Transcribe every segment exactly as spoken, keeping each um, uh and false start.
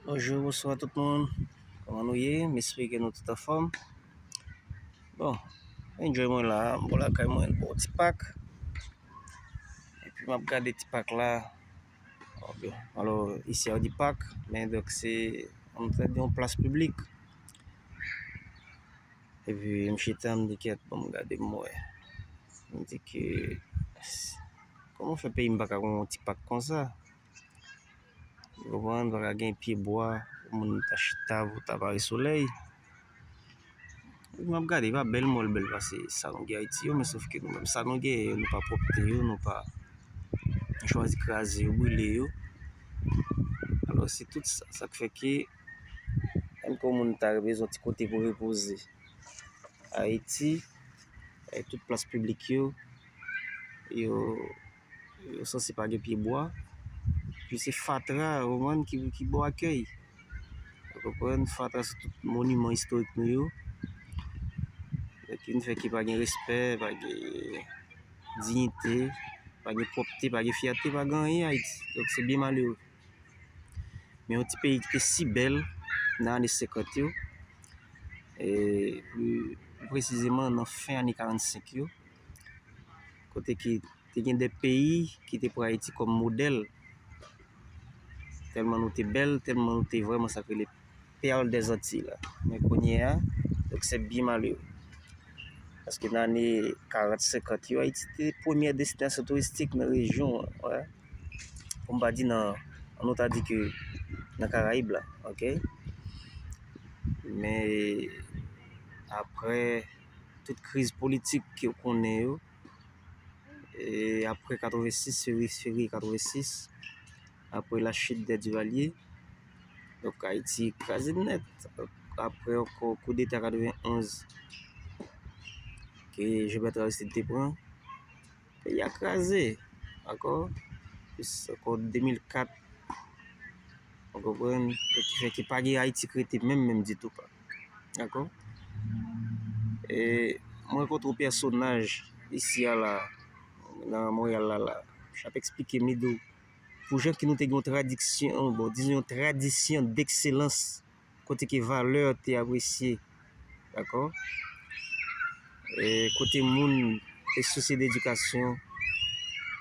Bonjou, bonswa tout moun. Kòman nou ye? M espere ke nou tout anfòm. Bon, enjoy mwen la, m bò lakay mwen, bò Ti Pak. Epi m ap gade Ti Pak la. Alò, isi a yo di Pak, men donk se, ann di yon plas piblik. Epi m chita, m di, "Kèt, ban m gade m wè." M di ke, kòman fè peyi m pa ka gen yon Ti Pak konsa? Ou konprann, pa ka gen pye bwa pou moun ta chita, pou ta bare solèy. Epi m ap gade, e pa bèl m wè l bèl pase sa nou gen Ayiti yo, men sof ke nou menm, sa nou gen yo, nou pa pwòpte yo, nou pa, nou chwazi kraze yo, brile yo. Alò, se tout sa, sa k fè ke, menm ke yon moun ta bezwen ti kote pou repoze. Ayiti, e tout plas piblik yo, yo, yo sanse pa gen pye bwa. Epi se fatra, ou konprann, ki, ki ba w akèy. Ou konprann, fatra sou tout moniman istorik nou yo. Donk, vin fè ke pa gen respè, pa gen diyite, pa gen pwòpte, pa gen fyète, pa gen anyen Ayiti. Donk, se byen malere. Men yon ti peyi ki te si bèl nan ane senkant yo, e pli, pli presizeman nan fen ane karannsenk yo, kote ki te gen de peyi ki te pran Ayiti kòm modèl, tèlman nou te bèl, tèlman nou te vrèman sa k rele perle des Antilles la. Men kounye a, donk se byen malere. Paske nan ane karant, senkant yo, Ayiti te premyè destinasyon touristik nan rejyon an, wè. Pou m pa di nan, an nou ta di ke nan Karayib la, oke? Men apre tout kriz politik ke w konnen yo, e apre katrevensis, fevriye, fevriye katrevensis, apre la chute de Duvalier, donk Ayiti kraze nèt. Apre ankò koudeta katrevenonz ke Jovenel Aristide te pran, peyi a kraze. Dakò? Jis ankò de mil kat, ou konprann? Donk, ki fè ke pa gen Ayiti k rete menm, menm ditou pa. Dakò? E mwen rankontre yon pèsonaj isi a la, nan Monreyal la, la. L ap eksplike m, li di w, pou jan ke nou te gen yon tradiksyon, bon, dizon yon tradisyon dekselans, kote ke valè te apresye, dakò? E kote moun te sousye de edikasyon,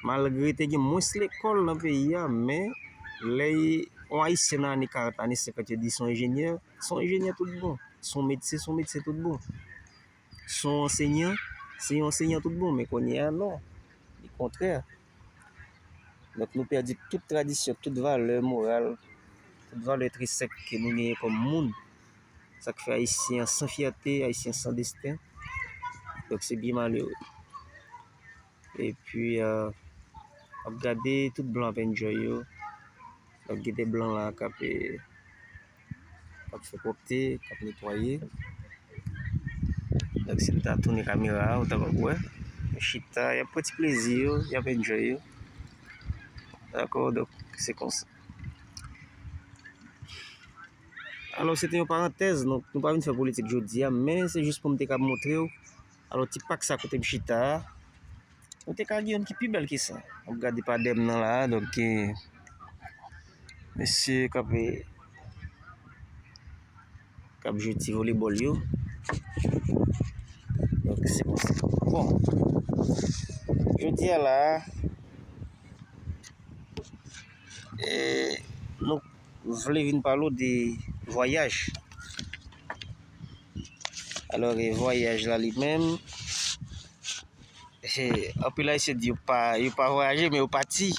malgre te gen mwens lekòl nan peyi a, men lè yon Ayisyen nan ane karant, ane senkant, yo di se yon enjenyè, se yon enjenyè tout bon. Se yon medsen, se yon medsen tout bon. Se yon ansenyan, se yon ansenyan tout bon. Men kounye a, non. Li kontrè. Donk, nou pèdi tout tradisyon, tout valè moral, tout valè entresèk ke nou genyen kòm moun. Sa k fè Ayisyen an san fyète, Ayisyen san desten. Donk, se byen malere. Epi, euh, ap gade tout blan ap enjoy yo. Donk, gen de blan la k ap, eh, k ap fè pwòpte, k ap netwaye. Donk, si m ta tounen kamera a, ou ta p ap wè. Yo chita, y ap pran ti plezi yo, y ap enjoy yo. Dakò? Donk, se konsa. Alò, se te yon parantèz, donk, nou pa vin fè politik jodi a, men se jis pou m te ka montre w. Alò, ti pak sa kote m chita a, nou te ka gen youn ki pi bèl ke sa. W ap gade padè m nan la a, donk, gen mesye k ap, k ap jwe ti volebòl yo. Donk, se konsa. Bon, jodi a la a, e, nou vle vin pale w de vwayaj. Alò, e, vwayaj la li menm, e, anpil Ayisyen di yo pa, yo pa vwayaje, men yo pati.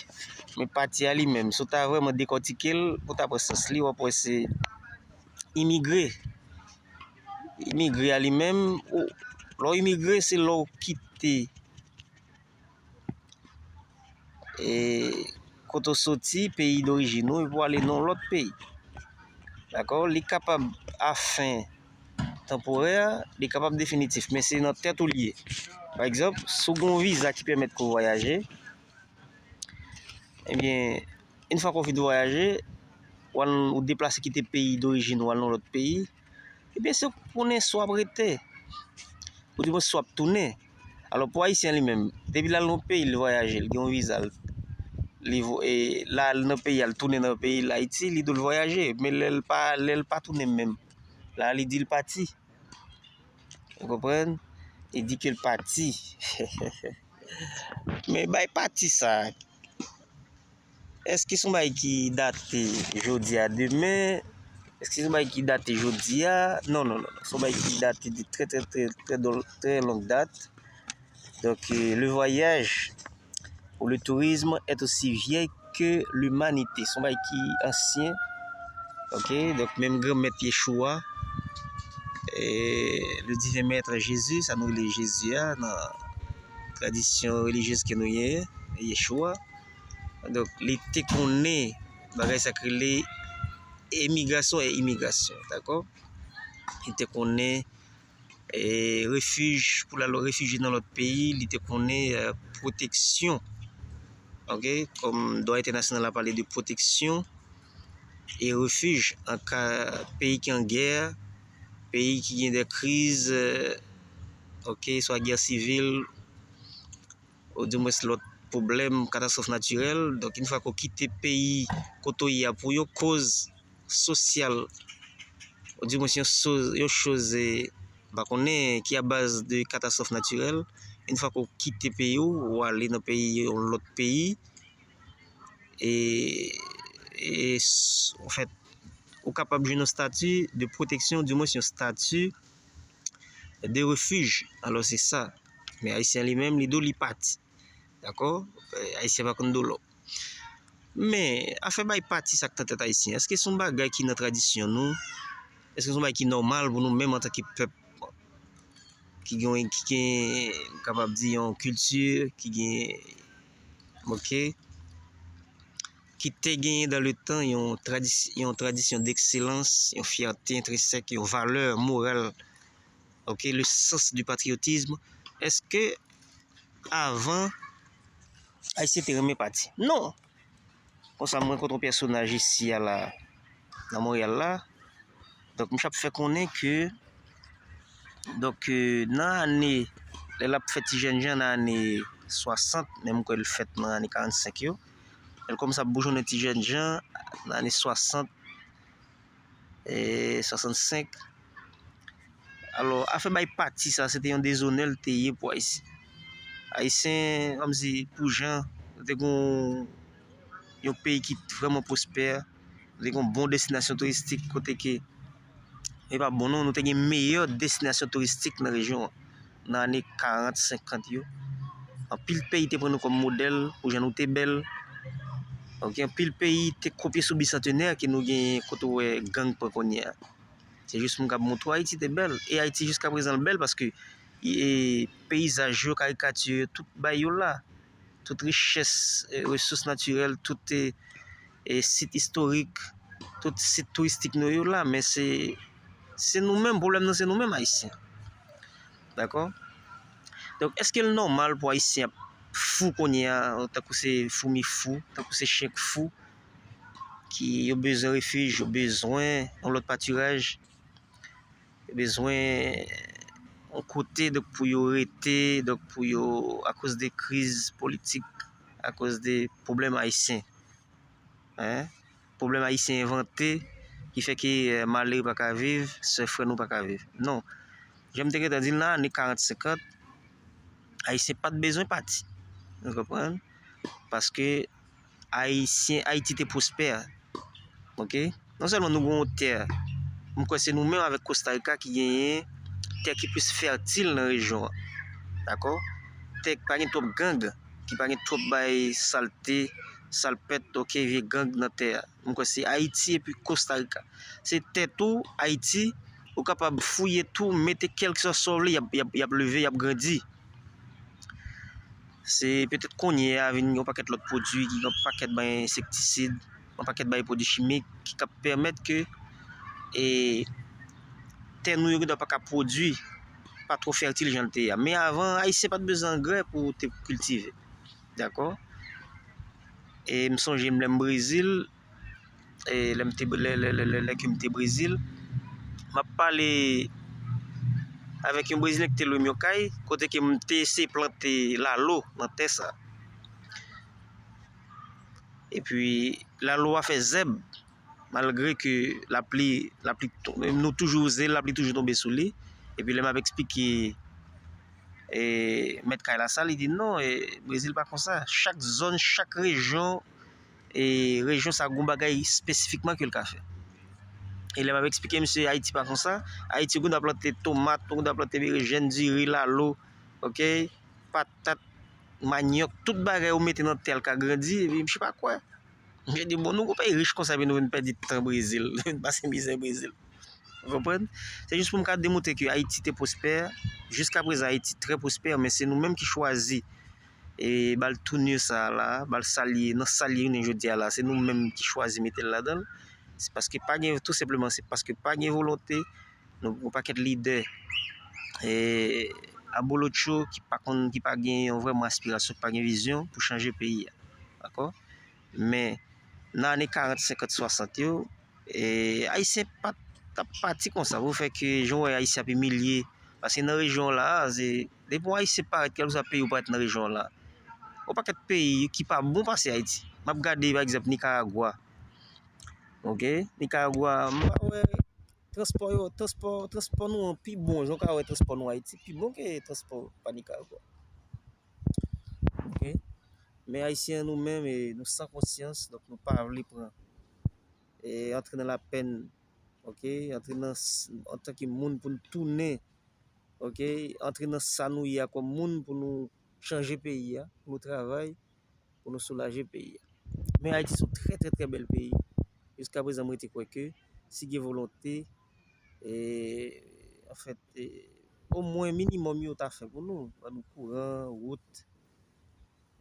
Men pati a li menm, si w ta vrèman dekòtike l, pou w ta pran sans li, w ap wè se imigre. Imigre a li menm, ou, lè w imigre, se lè w kite e, kote w soti, peyi dorijin ou, epi w ale nan yon lòt peyi. Dakò? Li kapab a fen tanporè, li kapab definitif, men se nan tèt ou li ye. Pa egzanp, si w gen yon viza ki pèmèt ke w vwayaje, ebyen, yon fwa ke w fin vwayaje, w al, ou deplase kite peyi dorijin ou, al nan yon lòt peyi, ebyen, se konnen si w ap rete, oudimwen si w ap tounen. Alò, pou Ayisyen li menm, depi l al nan yon peyi, l vwayaje, l gen yon viza, l, li vo- e, la nan peyi a, l tounen nan peyi l Ayiti, li di w l vwayaje. Men lè l pa, lè l pa tounen menm, la li di l pati. Ou konprann? Li di ke l pati. Men bay pati sa, èske se yon bagay ki date jodi a, demen? Èske se yon bagay ki date jodi a? Non, non, non, non. Se yon bagay ki date de trè, trè, trè, trè, don- trè long dat. Donk, euh, le voyage ou le tourisme est aussi vieille que l'humanité. Se yon bagay ki ansyen. Ok, donk menm Granmèt Yeshua, eh, le divin maître Jésus, sa nou rele Jezi a nan tradisyon relijyez ke nou ye, Yeshua. Donk, li te konnen bagay sa k rele emigrasyon e imigrasyon, dakò? Li te konnen e, refij, pou l al refijye nan lòt peyi, li te konnen, eh, pwoteksyon, ok, kòm dwa entènasyonal la pale de pwoteksyon e refij an ka peyi ki an gè, peyi ki gen de kriz, eh, ok, swa gè sivil, ou dimwens lòt pwoblèm, katastwòf natirèl. Donk, yon fwa ke w kite peyi kote w ye a pou yon koz sosyal, ou dimwens yon soz, yon choz, eh, m pa konnen, ki a baz de katastwòf natirèl, yon fwa ke w kite peyi w, ou ale nan peyi, yon lòt peyi, e, e s- anfèt, ou kapab jwenn yon stati de pwoteksyon, dimwens yon stati de refij. Alò, se sa. Men Ayisyen li menm, li di w li pati. Dakò? Eh, Ayisyen pa konn dolò. Men, afè bay pati sa k nan tèt Ayisyen, èske se yon bagay ki nan tradisyon nou? Èske se yon bagay ki nòmal pou nou menm antanke pèp ki gen, ki gen, m kapab di, yon kilti, ki gen, ok, ki te genyen dans le temps yon tradis- yon tradisyon d'ekselans, yon fyète entrensèk, yon valè moral, ok, le sens du patriotisme. Èske avan, Ayisyen te renmen pati? Non! Konsa, m rankontre yon pèsonaj isi a la, nan Monreyal la. Donk, misye ap fè konnen ke, donk, euh, nan ane, lè l ap fè ti jènjan nan ane swasant, men m kwè l fèt nan ane karannsenk yo. Lè l kòmanse ap boujonnen ti jènjan nan ane swasant, e, swasannsenk. Alò, afè bay pati sa, se te yon dezonè l te ye pou Ayisyen. Ayisyen, kòmsi, pou jan, nou te gen yon peyi ki vrèman pwospè, nou te gen yon bon destinasyon touristik, kote ke, e pa bon non, nou te gen meyè destinasyon touristik nan rejyon an, nan ane karant, senkant yo. Anpil peyi te pran nou kòm modèl, pou jan nou te bèl. Ok, anpil peyi te kopye sou Bicentenaire ke nou genyen, kote w wè gang pran kounye a. Se jis moun k ap montre w Ayiti te bèl. E Ayiti jiska prezan l bèl paske, e, peyizaj yo, karikati yo, tout bagay yo la. Tout richès, e, resous natirèl, tout, e, e, sit istorik, tout sit touristik nou yo la. Men se, se nou menm, pwoblèm nan se nou menm Ayisyen. Dakò? Donk, èske l nòmal pou Ayisyen ap fou kounye a, tankou se foumi fou, tankou se chen k fou, ki yo bezwen refij, yo bezwen yon lòt patiraj, yo bezwen yon kote, donk, pou yo rete, donk, pou yo, akoz de kriz politik, akoz de pwoblèm ayisyen, en, pwoblèm ayisyen envante, ki fè ke, eh, malere pa ka viv, sè frè nou pa ka viv. Non. Jan m te gentan di l nan ane karant, senkant, Ayisyen pa t bezwen pati. Ou konprann? Paske Ayisyen, Ayiti te pwospè. Ok? Non sèlman nou gen yon tè, m kwè se nou menm avèk Kostarika ki genyen tè ki plis fètil nan rejyon an. Dakò? Tè ki pa gen twòp gang, ki pa gen twòp bay salte, salpèt, ok, vye gang nan tè a. M kwè se Ayiti epi Kostarika. Se tè tou, Ayiti, ou kapab fouye tou, mete kèlkeswa sa w vle, y ap, y ap, y ap leve, y ap grandi. Se petèt kounye a vin yon pakèt lòt pwodui ki gen yon pakèt bay ensektisid, yon pakèt bay pwodui chimik ki kab pèmèt ke, e, tè nou yo gendwa pa ka pwodui, pa twò fètil jan l te ye a. Men avan, Ayisyen pa t bezwen angrè pou te kiltive. Dakò? E m sonje m lè m Brezil, e lè m te, lè, lè, lè, lè, lè ke m te Brezil, m ap pale avèk yon Brezilyen ki te lwe m yon kay, kote ke m te eseye plante lalo nan tè sa. Epi lalo a fè zèb, malgre ke lapli, lapli, nou toujou zen, lapli toujou tonbe sou li. Epi lè m ap eksplike e, mèt kay la sa, li di non, e, Brezil pa konsa. Chak zòn, chak rejyon, e, rejyon sa gon bagay espesifikman ke l ka fè. E lè m ap eksplike misye Ayiti pa konsa, Ayiti ou konn ap plante tomat, ou konn ap plante berejèn, diri, lalo, ok, patat, manyòk, tout bagay ou mete nan tè l ka grandi, epi misye pa kwè. Misye di bon, nou gon peyi rich konsa epi nou vin pèdi tan Brezil, nou vin pase mizè Brezil. Ou konprann? Se jis pou m ka demontre ke Ayiti te pwospè. Jiska prezan, Ayiti trè pwospè, men se nou menm ki chwazi e ba l tounir sa a la, ba l sa l ye, nan sa l ye jounen jodi a la. Se nou menm ki chwazi mete l ladan l. Se paske pa gen, tou senpleman, se paske pa gen volonte. Nou gen yon pakèt lidè e abolotcho ki pa konn, ki pa gen yon vrèman aspirasyon, ki pa gen vizyon pou chanje peyi a. Dakò? Men nan ane karant, senkant, swasant yo, e, Ayisyen pa t ap pati konsa pou fè ke jan w wè Ayisyen ap imilye. Paske nan rejyon w la a, se, depi yon Ayisyen parèt, kèlkeswa peyi w parèt nan rejyon w la, yon pakèt peyi ki pa bon pase Ayiti. M ap gade, pa egzanp, Nikaragwa. Ok? Nikaragwa, m pa wè transpò yo, transpò, transpò nou an pi bon. Jan w ka wè transpò nou Ayiti pi bon ke transpò pa Nikaragwa. Ok? Men Ayisyen nou menm, e, nou san konsyans, donk nou pa vle pran, e, antre nan lapèn, ok, antre nan s-, antanke moun pou n tounen, ok, antre nan sa nou ye a kòm moun pou nou chanje peyi a, pou nou travay, pou nou soulaje peyi a. Men Ayiti se yon trè, trè, trè bèl peyi. Jiska prezan, mwen rete kwè ke si gen volonte, e, anfèt, e, omwen minimòm yo ta fè pou nou, ban nou kouran, wout,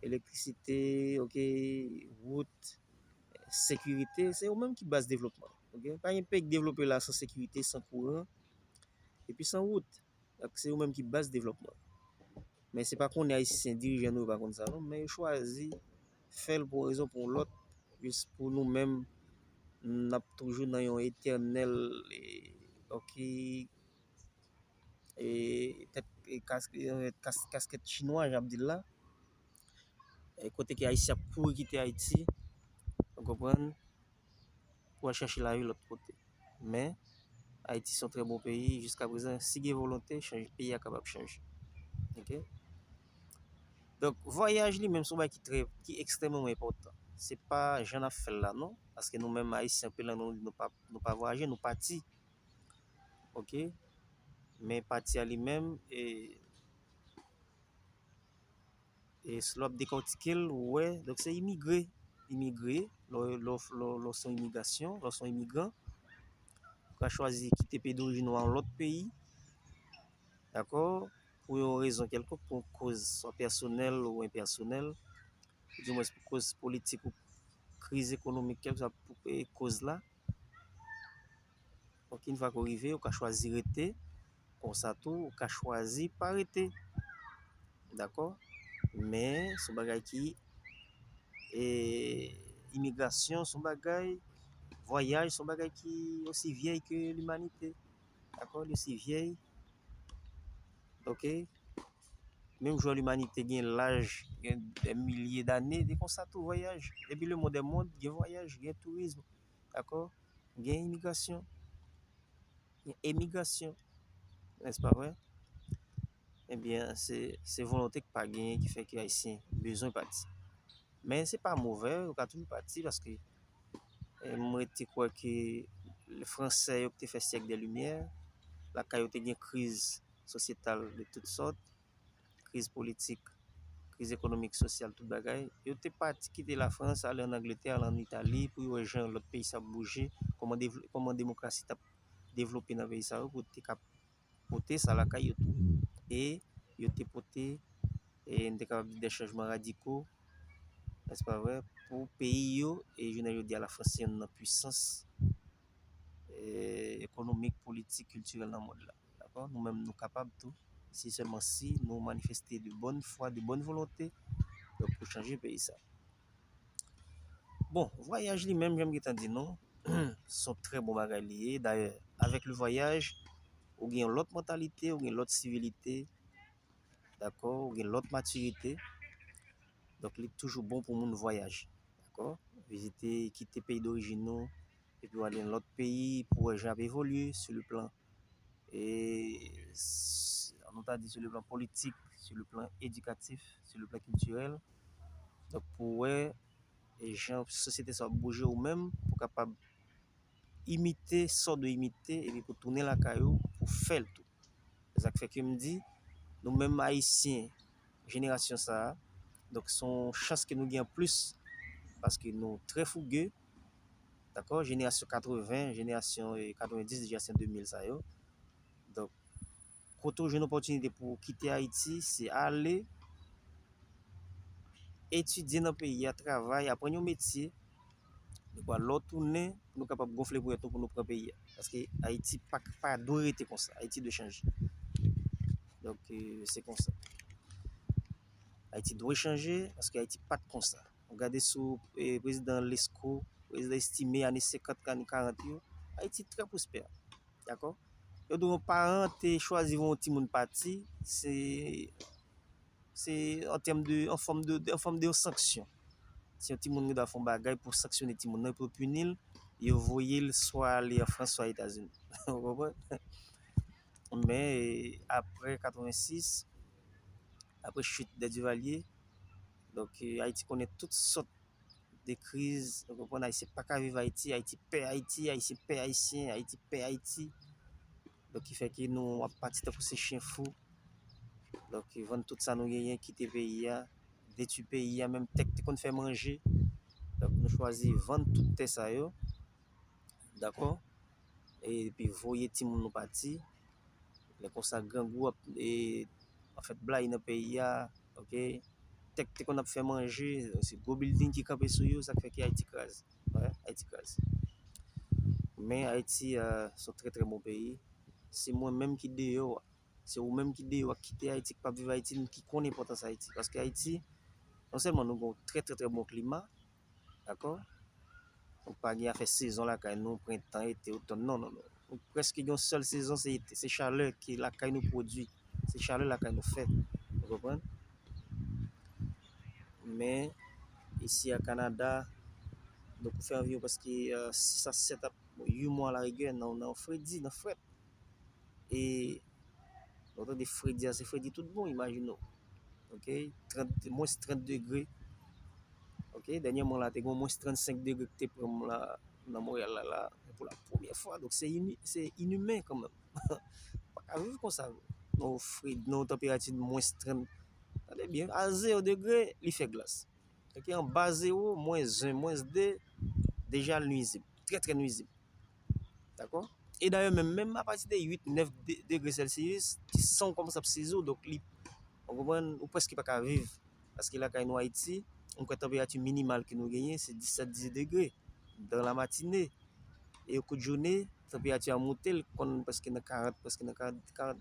elektrisite, ok, wout, sekirite, se yo menm ki baz devlopman. Ok? Pa gen peyi k devlope la san sekirite, san kouran, epi san wout. Donk, se yo menm ki baz devlopman. Men se pa konnen Ayisyen dirijan nou yo pa konn sa non, men yo chwazi fè l pou yon rezon pou yon lòt, jis pou nou menm, n ap toujou nan yon etènèl, e, ok, e, tèt, e, kas-, e, kas-, kaskèt chinwa, jan ap di l la. E kote ke Ayisyen ap kouri kite Ayiti, ou konprann, pou al chache lavi lòt kote. Men, Ayiti se yon trè bon peyi, jiska prezan, si gen volonte, chanje, peyi a kapab chanje. Ok? Donk, vwayaj li menm se yon bagay ki trè, ki ekstrèmeman enpòtan. Se pa jan n ap fè l la, non. Paske nou menm Ayisyen, anpil nan nou, nou pa, nou pa vwayaje, nou pati. Ok? Men pati a li menm, e, e si lè w ap dekòtike l, ou wè, donk se imigre. Imigre, lè w, lè w, lè w, lè w se yon imigrasyon, lè w se yon imigran, ou ka chwazi kite peyi dorijin ou a yon lòt peyi, dakò, pou yon rezon kèlkonk, pou yon koz swa pèsonèl ou enpèsonèl, ou di mwens pou koz politik ou kriz ekonomik, kèlkeswa pou, e, koz la. Ok, yon fwa ke w rive, ou ka chwazi rete. Konsa tou, ou ka chwazi pa rete. Dakò? Men, se yon bagay ki, e, imigrasyon, se yon bagay, vwayaj, se yon bagay ki osi vyèy ke limanite. Dakò? Li osi vyèy. Ok? Menm jan limanite gen laj, gen dè milye dane, se konsa tou vwayaj. Depi le monde est monde, gen vwayaj, gen tourizm. Dakò? Gen imigrasyon. Gen emigrasyon. N'est-ce pas vrai? Ebyen, se, se volonte k pa genyen ki fè ke Ayisyen bezwen pati. Men se pa movè, yo ka toujou pati paske, e, mwen rete kwè ke Fransè yo ki te fè syèk dè limyè, lakay yo te gen kriz sosyetal de tout sòt, kriz politik, kriz ekonomik, sosyal, tout bagay. Yo te pati kite Lafrans, ale ann Angletè, ale ann Itali, pou yo wè jan lòt peyi sa ap bouje, kòman devl-, kòman demokrasi t ap devlope nan peyi sa yo, pou te ka pote sa lakay yo tou. E yo te pote, e n te kapab di, de chanjman radiko, n'est-ce pas vrai, pou peyi yo, e jounen jodi a, Lafrans se youn nan pwisans, e, ekonomik, politik, kiltirèl nan mond la. Dakò? Nou menm, nou kapab tou, si sèlman si nou manifeste de bòn fwa, de bòn volonte, donk, pou chanje peyi sa. Bon, vwayaj li menm, jan m gentan di nou, se yon trè bon bagay li ye. Dayè, avèk le vwayaj, ou gen yon lòt mantalite, ou gen lòt sivilite, dakò, ou gen lòt matirite. Donk, li toujou bon pou moun vwayaje, dakò? vizite, kite peyi dorijin nou, epi w ale nan lòt peyi pou wè jan ap evolye sou le plan, e, s- nou ta di sou le plan politik, sou le plan edikatif, sou le plan kiltirèl. Donk, pou wè e jan sosyete sa ap bouje ou menm, pou kapab imite sa w dwe imite, epi pou tounen lakay ou, pou fè l tou. Se sa k fè ke m di, nou menm Ayisyen, jenerasyon sa a, donk, se yon chans ke nou gen anplis, paske nou trè fouge, dakò? Jenerasyon katreven, jenerasyon, eh, katrevendis, jenerasyon de mil sa yo. Donk, kote w jwenn opòtinite pou w kite Ayiti, se ale etidye nan peyi a, travay, aprann yon metye, depi lè w tounen, pou nou kapab gonfle ponyèt nou pou nou pran peyi a. Paske Ayiti pa, pa dwe rete konsa. Ayiti dwe chanje. Donk, eh, se konsa. Ayiti dwe chanje, paske Ayiti pa t konsa. Ou gade sou, eh, prezidan Lesko, prezidan Estimé, ane senkant, ane karant yo, Ayiti trè pwospè. Dakò? Yo di yon paran te chwazi voye yon timoun pati, se, se an tèm de, an fòm de, an fòm de yon sanksyon. Si yon timoun gen dwa fè yon bagay pou sanksyone timoun nan, pou pini l, yo voye l swa ale an Frans, swa Etazini. Ou konprann? Men, eh, apre katrevensis, apre chit de Duvalier, donk, eh, Ayiti konnen tout sòt de kriz, ou konprann, Ayisyen pa ka viv Ayiti, Ayiti pè Ayiti, Ayisyen pè Ayisyen, Ayiti pè Ayiti. Donk, ki fè ke nou ap pati tankou se chen fou. Donk, vann tout sa nou genyen, kite peyi a, detwi peyi a, menm tè k te konn fè manje. Donk, nou chwazi vann tout tè sa yo. Dakò? Epi voye timoun nou pati. Lè konsa, grangou ap, e, anfèt, blayi nan peyi a, oke? Tè k te konn ap fè manje, se gwo bilding ki kanpe sou yo, sa k fè ke Ayiti kraze. Wi, Ayiti kraze. Men Ayiti, eh, se yon trè, trè bon peyi. Se mwen menm ki deyò a. Se ou menm ki deyò a, ki kite Ayiti, ki p ap viv Ayiti, ki konn enpòtans Ayiti. Paske Ayiti, non sèlman nou gen yon trè, trè, trè bon klima, dakò? Nou pa gen afè sezon lakay nou, prentan, ete, otòn, non, non, non. Nou prèske gen yon sèl sezon, se ete, se chalè ke lakay nou pwodui, se chalè lakay nou fè. Ou konprann? Men, isi a Kanada, donk, ou fè anviwon prèske, eh, sis a sèt a, bon, uit mwa larigè nan, nan fredi, nan frèt. E lè w tande fredi a, se fredi tout bon, imajine w. Oke? Trant, mwens trant degre. Oke? Dènyèman la, te gen mwens trannsenk degre ki te pran m la, nan Monreyal la, la, pou la premyè fwa. Donk, se ini-, se inimen kanmenm. Pa ka viv konsa. Nan yon fredi, nan yon tanperati mwens trant. Tande byen, a zewo degre, li fè glas. Oke? Anba zewo, mwens en, mwens de, deja l nwizib. Trè, trè nwizib. Dakò? E dayè, menm, menm apati de uit, nèf de-, degre Celsius, ti san w kòmanse ap sezi w, donk li, ou konprann, ou prèske pa ka viv. Paske lakay nou Ayiti, m kwè tanperati minimal ke nou genyen, se disèt, dizuit degre dan la matine. E kout jounen, tanperati a monte, l konn prèske nan karant, prèske nan karant, karant,